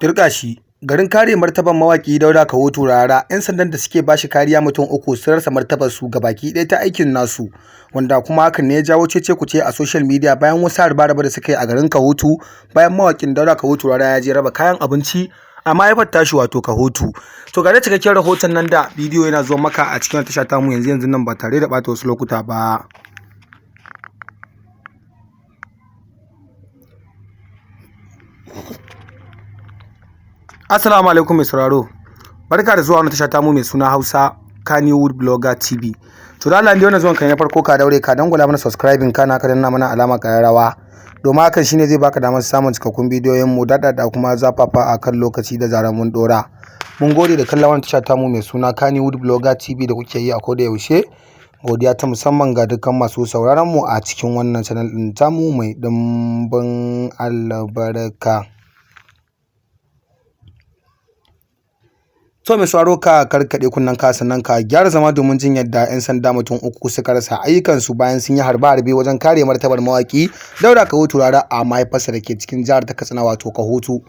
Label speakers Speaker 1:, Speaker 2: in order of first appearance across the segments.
Speaker 1: Turƙashi, garin kare martabar mawaƙi Dauda Kahutu Rarara, 'yan sandan da suke ba shi kariya mutum uku sun rasa martabarsu gabaki ɗaya ta aikin nasu, wanda kuma hakan ne ya jawo cece-kuce a social media bayan wasu harbe-harbe da suka yi a garin Kahutu bayan mawaƙin Dauda Kahutu Rarara ya je raba kayan abinci a mahaifar tashi wato Kahutu. To ga dai cikakken rahoton nan da bidiyo yana zuwa maka a cikin tasha tamu yanzu yanzun nan ba tare da ɓata wasu lokuta ba. Assalamu alaikum mai sauraro. Barka da zuwa wannan tasha tamu mai suna Hausa Kannywood Blogger TV. To da Allah wannan zuwan ka na farko ka daure ka dangwala mana subscribing kana ka danna mana alama ƙararrawa. Domin hakan shine zai baka damar samun cikakkun bidiyoyin mu daɗaɗa kuma zafafa a kan lokaci da zarar mun ɗora. Mun gode da kallon wannan tasha tamu mai suna Kannywood Blogger TV da kuke yi a koda yaushe. Godiya ta musamman ga dukkan masu sauraron mu a cikin wannan channel ɗin tamu mai ɗimbin albarka. To mai sauraro ka karkaɗe kunnen ka sannan ka gyara zama domin jin yadda 'yan sanda mutum uku suka rasa ayyukansu bayan sun yi harbe-harbe wajen kare martabar mawaƙi Dauda Kahutu Rara a mahaifarsa da ke cikin jihar ta Katsina wato Kahutu.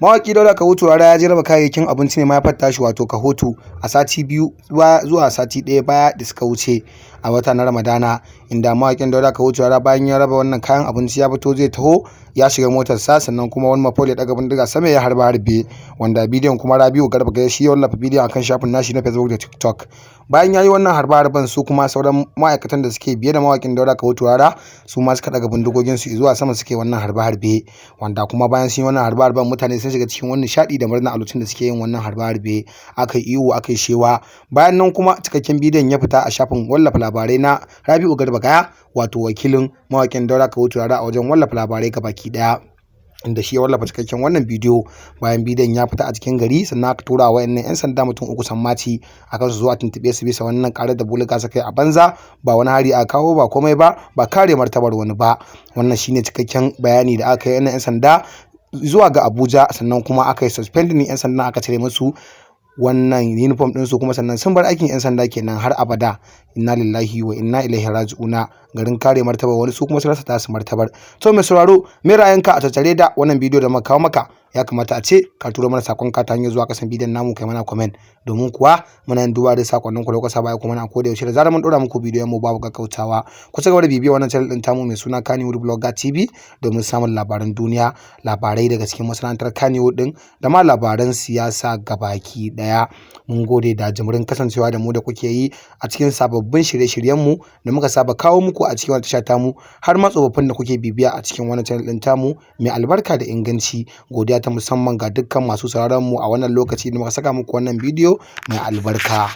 Speaker 1: Mawaƙi Dauda Kahutu Rara ya je raba kayayyakin abinci ne mahaifar tashi wato Kahutu a sati biyu zuwa sati ɗaya baya da suka wuce a wata na Ramadana, inda mawaƙin Dauda Kahutu Rara bayan ya raba wannan kayan abinci ya fito zai taho ya shiga motarsa, sannan kuma wani mafol ya ɗaga bindiga sama ya harbe harbe, wanda bidiyon kuma Rabi'u Garba Gaya shi ya wallafa bidiyon akan shafin nashi na Facebook da TikTok. Bayan ya yi wannan harbe harben, su kuma sauran ma'aikatan da suke biye da mawaƙin Dauda Kahutu Rara su ma suka ɗaga bindigogin su zuwa sama suke wannan harbe harbe, wanda kuma bayan sun yi wannan harbe harben mutane sun shiga cikin wani nishaɗi da murna a lokacin da suke yin wannan harbe harbe, aka yi ihu aka yi shewa. Bayan nan kuma cikakken bidiyon ya fita a shafin wallafa labarai na Rabi'u Garba Gaya, wato wakilin mawaƙin Dauda Kahutu Rara a wajen wallafa labarai gabaki ɗaya, inda shi ya wallafa cikakken wannan bidiyo. Bayan bidiyon ya fita a cikin gari, sannan aka tura wa wayannan 'yan sanda mutum uku sammaci akan su zo a tuntuɓe su bisa wannan ƙarar da bulika suka yi a banza, ba wani hari aka kawo ba komai ba, ba kare martabar wani ba. Wannan shine cikakken bayani da aka yi 'yan sanda zuwa ga Abuja, sannan kuma aka yi suspending 'yan sanda, aka cire musu wannan uniform ɗinsu, kuma sannan sun bar aikin 'yan sanda kenan har abada. Inna lillahi wa inna ilaihi raji'una. Garin kare martaba wani, su kuma sun rasa tasu martabar. To mai sauraro, me ra'ayinka a tattare da wannan bidiyo da muka kawo maka? Ya kamata a ce ka turo mana sakon ka ta hanyar zuwa kasan bidiyon namu kai mana comment, domin kuwa muna yin duba da sakonnin ku da kuka saba kuma na koda yaushe da zarar mun dora muku bidiyon mu babu gaggautawa. Ku ci gaba da bibiyar wannan channel din tamu mai suna Kannywood Blogger TV domin samun labaran duniya, labarai daga cikin masana'antar Kannywood din da ma labaran siyasa gabaki daya. Mun gode da jimirin kasancewa da mu da kuke yi a cikin sababbin shirye-shiryen mu da muka saba kawo muku a cikin wannan tasha tamu, har ma tsofaffin da kuke bibiya a cikin wannan channel din tamu mai albarka da inganci. Godiya ta musamman ga dukkan masu sauraron mu a wannan lokaci da muka saka muku wannan bidiyo mai albarka.